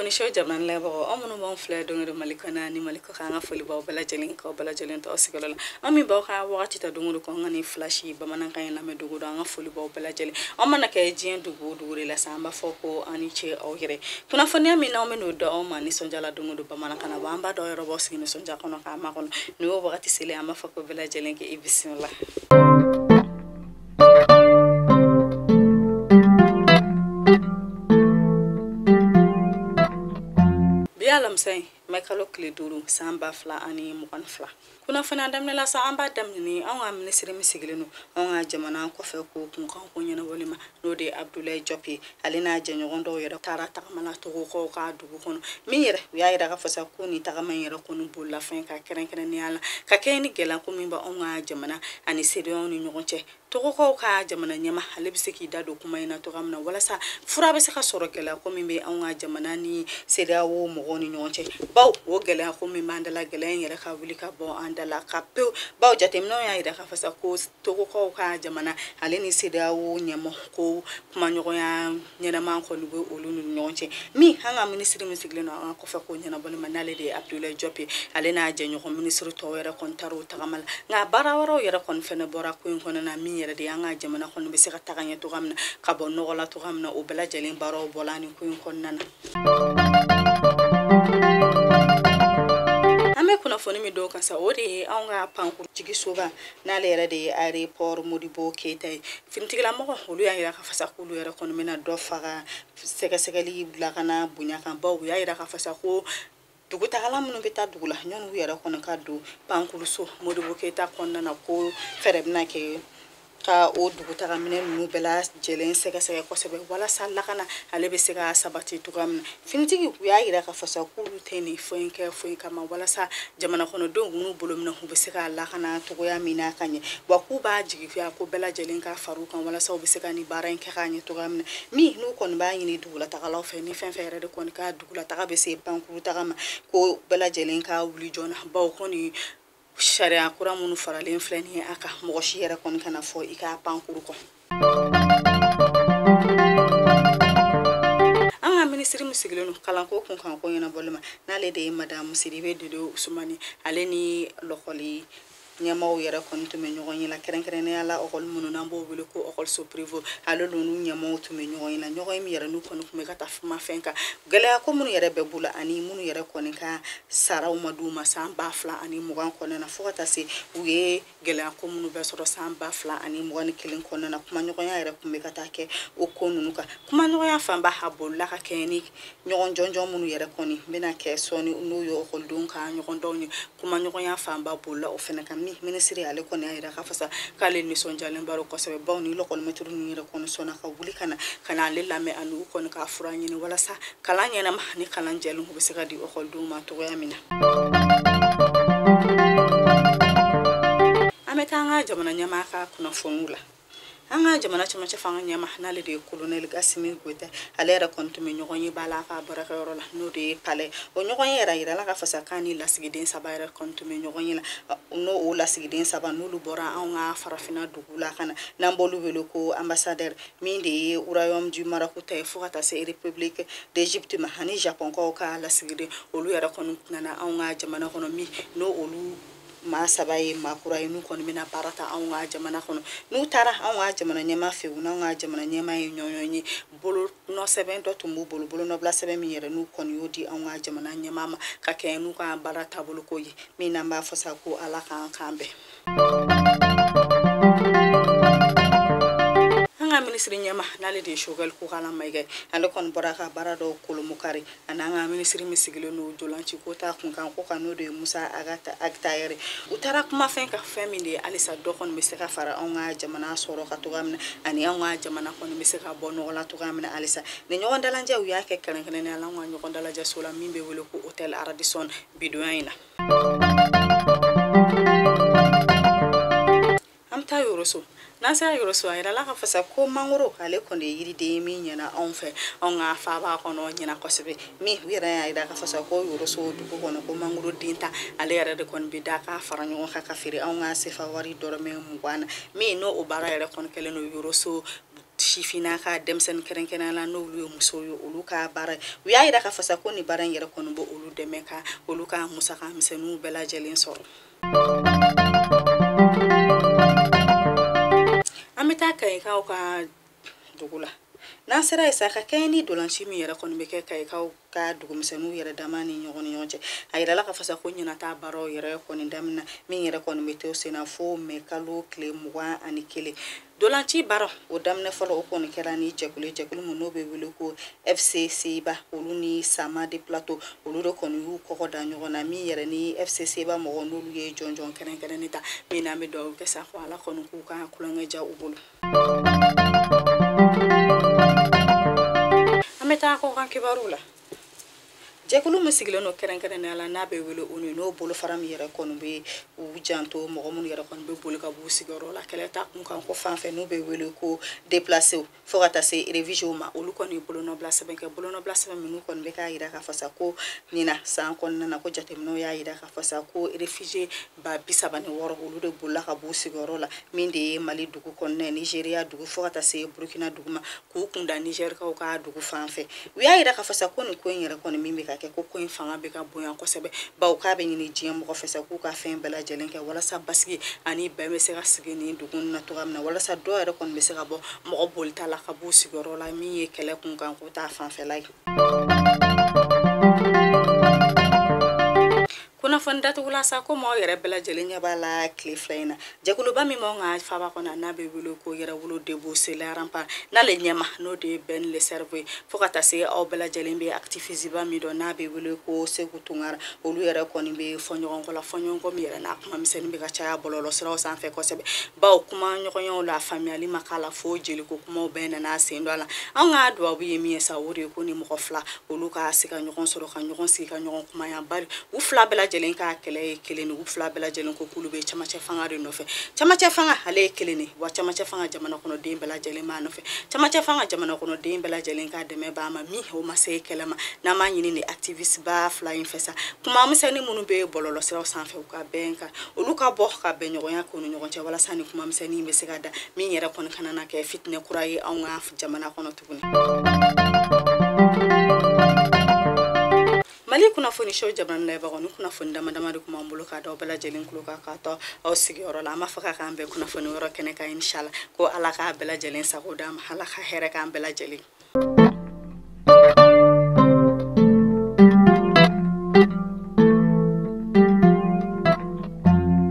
Kunnafoni show jamana lɛbagaw aw minnu b'anw filɛ don o don Mali kɔnɔ ni Mali kɔkan, an ka foli b'aw bɛɛ lajɛlen k'aw bɛɛ lajɛlen to aw sigiyɔrɔ la. An min b'aw ka wagati ta don o don k'an ka nin flash bamanankan in lamɛn don o don, an ka foli b'aw bɛɛ lajɛlen. Aw mana kɛ diɲɛ dugu o dugu de la sa, an b'a fɔ ko an ni ce aw yɛrɛ. Kunnafoniya min n'anw bɛ n'o di aw ma nisɔndiya la don o don bamanankan na, wa an b'a dɔn aw yɛrɛ b'aw sigi nisɔndiya kɔnɔ k'an makɔnɔ. Nin y'o wagati selen, an b'a fɔ ko bɛɛ lajɛlen k'i bisimila. Alamisa in mɛ kalo tile 5 san 2022. Kunnafoniya daminɛ la sa, an b'a daminɛ ni anw ka minisiri min sigilen don anw ka jamana kɔfɛ ko kunkan ko ɲɛnabɔli ma, n'o de ye Abdoulaye Diop ye. Ale n'a jɛɲɔgɔn dɔw yɛrɛ taara tagama la Togokaw ka dugu kɔnɔ, min yɛrɛ u y'a yira k'a fɔ sa ko nin tagama in yɛrɛ kɔni bolila fɛn ka kɛrɛnkɛrɛnnenya la ka kɛɲɛ ni gɛlɛya ko min bɛ anw ka jamana ani CEDEAO ni ɲɔgɔn cɛ. Togokaw ka jamana ɲɛma ale bɛ se k'i da don kuma in na cogoya min na walasa fura bɛ se ka sɔrɔ gɛlɛya ko min bɛ anw ka jamana ni CEDEAO mɔgɔw ni ɲɔgɔn cɛ, bawo o gɛlɛya ko min b'an da la, gɛlɛya in yɛrɛ ka wuli ka bɔ an da la ka pewu. Bawo jateminɛw y'a yira k'a fɔ sa ko Togokaw ka jamana ale ni CEDEAO ɲɛmɔgɔ ko kumaɲɔgɔnya ɲɛnama kɔni bɛ olu ni ɲɔgɔn cɛ. Min an ka minisiri min sigilen don an ka kɔfɛ ko ɲɛnabɔli ma, n'ale de ye Abdoulaye Diop ye, ale n'a jɛɲɔgɔn minisiri tɔw yɛrɛ kɔni taara o tagama la. Nka baara wɛrɛw yɛrɛ kɔni fɛnɛ bɔra ko in kɔnɔna na, min yɛrɛ de y'an ka jamana kɔni bɛ se ka taga ɲɛ cogoya min na ka bɔ nɔgɔ la cogoya min na, o bɛɛ lajɛlen baaraw bɔla nin ko in kɔnɔna na. An bɛ kunnafoni min dɔw kan sa, o de ye anw ka pankuru jigisoba, n'ale yɛrɛ de ye aéroport Modibo Keita ye. Finitigilamɔgɔ olu y'a yira k'a fɔ sa k'olu yɛrɛ kɔni bɛna dɔ faga sɛgɛsɛgɛli lakana bonya kan, bawo u y'a yira k'a fɔ sa ko dugutagala minnu bɛ taa dugu la ɲɔni u yɛrɛ kɔni ka don pankuruso Modibo Keita kɔnɔna na, ko fɛɛrɛ bɛna kɛ ka o dugutaga minɛn ninnu bɛɛ lajɛlen sɛgɛsɛgɛ kosɛbɛ walasa lakana ale bɛ se ka sabati cogoya min na. Finitigi u y'a yira k'a fɔ sa k'olu tɛ nin foyi kɛ foyi kama walasa jamana kɔnɔdenw n'u bolo minɛ u bɛ se ka lakana cogoya min na ka ɲɛ, wa k'u b'a jigiya ko bɛɛ lajɛlen ka far'u kan walasa u bɛ se ka nin baara in kɛ k'a ɲɛ cogoya min na. Min n'u kɔni b'a ɲini dugulatagalaw fɛ, ni fɛn fɛn yɛrɛ de kɔni ka dugulataga bɛ se pankurutaga ma, ko bɛɛ lajɛlen ka wuli joona, bawo kɔni sariya kura minnu faralen filɛ nin ye a kan, mɔgɔ si yɛrɛ kɔni kana fɔ i ka pankuru kɔ. An ka minisiri min sigilen don kalanko kunkan ko ɲɛnabɔli ma, n'ale de ye Madame Sidibe Dede Usumani, ale ni lɔkɔli ɲɛmaaw yɛrɛ kɔni tun bɛ ɲɔgɔn ye la, kɛrɛnkɛrɛnnenya la ɔkɔli minnu n'an b'o wele ko ɔkɔliso privé, ale n'olu ɲɛmaaw tun bɛ ɲɔgɔn ye la. Ɲɔgɔn ye min yɛrɛ n'u kɔni tun bɛ ka taa kuma fɛn kan, gɛlɛya ko minnu yɛrɛ bɛ b'u la ani minnu yɛrɛ kɔni ka saraw ma d'u ma san 2020 kɔnɔna na, fo ka taa se u ye gɛlɛya ko minnu bɛ sɔrɔ san 2021 kɔnɔna na. Kumaɲɔgɔnya yɛrɛ tun bɛ ka taa kɛ o ko ninnu kan. Kumaɲɔgɔnya fanba a bolila ka kɛ ni ɲɔgɔn jɔnjɔn minnu yɛrɛ kɔni bɛna kɛ sɔɔni n'o ye ɔkɔlidenw ka ɲɔgɔndɔnw ye. Kumaɲɔgɔnya fanba bolila o fɛnɛ kan. Min minisiri ale kɔni y'a yira k'a fɔ sa k'ale nisɔndiyalen baro kosɛbɛ, bawo ni lɔkɔlimɛtiri ninnu yɛrɛ kɔni sɔnna ka wuli ka na ale lamɛn ani u kɔni ka fura ɲini walasa kalan ɲɛnama ni kalan jɛlen u bɛ se ka di ɔkɔlidenw ma cogoya min na. An bɛ taa an ka jamana ɲɛmaa ka kunnafoniw la. An ka jamana cɛmancɛ fanga ɲɛma, n'ale de ye colonel Assimi Goïta, ale yɛrɛ kɔni tun bɛ ɲɔgɔn ye ba la a ka baarakɛyɔrɔ la, n'o de ye palais. O ɲɔgɔn ye yɛrɛ yirala k'a fɔ sa k'a ni lasigiden 3 yɛrɛ kɔni tun bɛ ɲɔgɔn ye la, n'o o lasigiden 3 n'olu bɔra anw ka farafinna dugu la ka na, n'an b'olu wele ko ambassadeur, min de ye Royaume du Maroc ta ye fo ka taa se République d'Égypte ma, ani Japon kaw ka lasigiden, olu yɛrɛ kɔni nana anw ka jamana kɔnɔ, min n'o olu maa 3 ye maa kura ye n'u kɔni bɛna baara ta anw ka jamana kɔnɔ. N'u taara anw ka jamana ɲɛmaa fɛ, u n'anw ka jamana ɲɛmaa ye ɲɔgɔn ye, bolonɔ sɛbɛn dɔ tun b'u bolo, bolonɔbila sɛbɛn min yɛrɛ n'u kɔni y'o di anw ka jamana ɲɛmaa ma ka kɛ n'u ka baara taabolo ko ye, min n'an b'a fɔ sa ko Ala k'an kan bɛn. An ka minisiri ɲɛma, n'ale de ye Choguel Kokalla Maïga, ale kɔni bɔra ka baara dɔw kolomukari, ani an ka minisiri min sigilen don dolanci ko ta kunkan ko kan, n'o de ye Musa Agta yɛrɛ. U taara kuma fɛn kan, fɛn min de ye halisa dɔ kɔni bɛ se ka fara anw ka jamana sɔrɔ kan cogoya min na, ani anw ka jamana kɔni bɛ se ka bɔ nɔgɔ la cogoya min na halisa. Nin ɲɔgɔn dalajɛ u y'a kɛ kɛrɛnkɛrɛnnenya la anw ka ɲɔgɔn dalajɛ so la min bɛ wele ko Hôtel Radisson bidonya in na. An bɛ taa Yoroso. N'an sera Yoroso, a yirala k'a fɔ sa ko mangoro ale kɔni ye yiriden ye min ɲɛna anw fɛ, anw ka faaba kɔnɔ ɲɛna kosɛbɛ. Min u yɛrɛ y'a yira k'a fɔ sa ko Yoroso dugu kɔnɔ ko mangoro den ta ale yɛrɛ de kɔni bɛ da k'a fara ɲɔgɔn kan ka feere anw ka sefa wari dɔrɔmɛ 20 na. Min n'o o baara yɛrɛ kɔni kɛlen don Yoroso sifinna ka denmisɛnnin kɛrɛnkɛrɛnnenya la n'olu ye musow ye olu ka baara u y'a yira k'a fɔ sa ko nin baara in yɛrɛ kɔni bɛ olu dɛmɛ ka olu ka musaka misɛnninw bɛɛ lajɛlen sɔrɔ. An bɛ taa Kayikaw ka dugu la. N'an sera yen sa, ka kɛɲɛ ni dolanci min yɛrɛ kɔni bɛ kɛ Kayikaw ka dugumisɛnninw yɛrɛ dama ni ɲɔgɔn cɛ, a yirala k'a fɔ sa ko ɲinata baaraw yɛrɛ kɔni daminɛ min yɛrɛ kɔni bɛ to sen na fo mɛ kalo tile 21. Dolanci baara o daminɛ fɔlɔ o kɔni kɛra ni jɛkulu min n'o bɛ wele ko FCCba, olu ni Sama de Plateau olu de kɔni y'u kɔgɔ da ɲɔgɔn na, min yɛrɛ ni FCCba mɔgɔw n'olu ye jɔnjɔn kɛrɛnkɛrɛnnen ta min n'an bɛ dugawu kɛ sa ko Ala kɔni k'u ka kulonkɛ diya u bolo. An bɛ taa kɔkan kibaruw la. Jɛkulu min sigilen don kɛrɛnkɛrɛnnenya la n'a bɛ wele ONU, n'o bolofara min yɛrɛ kɔni bɛ u janto mɔgɔ minnu yɛrɛ kɔni bɛ boli ka b'u sigiyɔrɔ la kɛlɛ ta kun kan ko fan fɛ n'u bɛ wele ko déplacés fo ka taa se réfugiés ma, olu kɔni bolonɔbila sɛbɛn kɛ. Bolonɔbila sɛbɛn minnu kɔni bɛ k'a yira k'a fɔ sa ko ɲinan san kɔnɔna na ko jateminɛw y'a yira k'a fɔ sa ko réfugiés 36 olu de bolila ka b'u sigiyɔrɔ la, min de ye Mali dugu kɔnɔna ye, Nigéria dugu fo ka taa se Burkina dugu ma, k'u kun da Nigérikaw ka dugu fan fɛ. U y'a yira k'a fɔ sa ko nin ko in yɛrɛ kɔni min bɛ ka kɛ ko ko in fanga bɛ ka bonya kosɛbɛ, bawo k'a bɛ ɲini diɲɛ mɔgɔ fɛ sa k'u ka fɛn bɛɛ lajɛlen kɛ walasa basigi ani bɛn bɛ se ka sigi nin dugu in na cogoya min na, walasa dɔw yɛrɛ kɔni bɛ se ka bɔ mɔgɔ bolita la ka b'u sigiyɔrɔ la min ye kɛlɛ kunkan ko ta fanfɛla ye. Kunnafoni datugula sa ko maaw yɛrɛ bɛɛ lajɛlen ɲɛ b'a la tile fila in na, jɛkuluba min b'anw ka faaba kɔnɔ n'a bɛ wele ko Yɛrɛwolo Debout sur les remparts n'ale ɲɛma n'o de ye Ben le Cerveau ye, fo ka taa se aw bɛɛ lajɛlen bɛ activiste ba min dɔn n'a bɛ wele ko Sekou Tounkara, olu yɛrɛ kɔni bɛ fɔ ɲɔgɔn kɔ la, fɔɲɔgɔnkɔ min yɛrɛ n'a kuma misɛnnin bɛ ka caya bɔlɔlɔsiraw sanfɛ kosɛbɛ, bawo kuma ɲɔgɔnyaw la faamuyali ma k'a la fo jeliko kumaw bɛɛ nana sen don a la. Anw ka duwawu ye min ye sa, o de ye ko ni mɔgɔ fila olu ka se ka ɲɔgɔn sɔrɔ ka ɲɔgɔn sigi ka ɲɔgɔn kumaya, bari u fila bɛɛ lajɛlen ka kɛlɛ ye kelen, u fila bɛɛ lajɛlen ko k'olu bɛ camancɛ fanga de nɔfɛ. Camancɛ fanga ale ye kelen de wa, camancɛ fanga jamana kɔnɔden bɛɛ lajɛlen b'a nɔfɛ, camancɛ fanga jamana kɔnɔden bɛɛ lajɛlen ka dɛmɛ b'a ma min o ma se kɛlɛ ma. N'an m'a ɲini ni activiste ba fila in fɛ sa, kuma misɛnnin minnu bɛ bɔlɔlɔsiraw sanfɛ u ka bɛn kan, olu ka bɔ ka bɛn ɲɔgɔnya k'u ni ɲɔgɔn cɛ walasa ni kuma misɛnnin bɛ se ka da min yɛrɛ kɔni kana na kɛ fitinɛ kura ye anw ka jamana kɔnɔ tuguni. Mali kunnafoni show jamana layɛbagaw, ni kunnafoni dama dama de kun b'an bolo k'a d'aw bɛɛ lajɛlen tulo kan k'a to aw sigiyɔrɔ la. An b'a fɔ k'a k'an bɛn kunnafoni wɛrɛ kɛnɛ kan inshallah, ko Ala k'a bɛɛ lajɛlen sago d'an ma, Ala ka hɛrɛ k'an bɛɛ lajɛlen.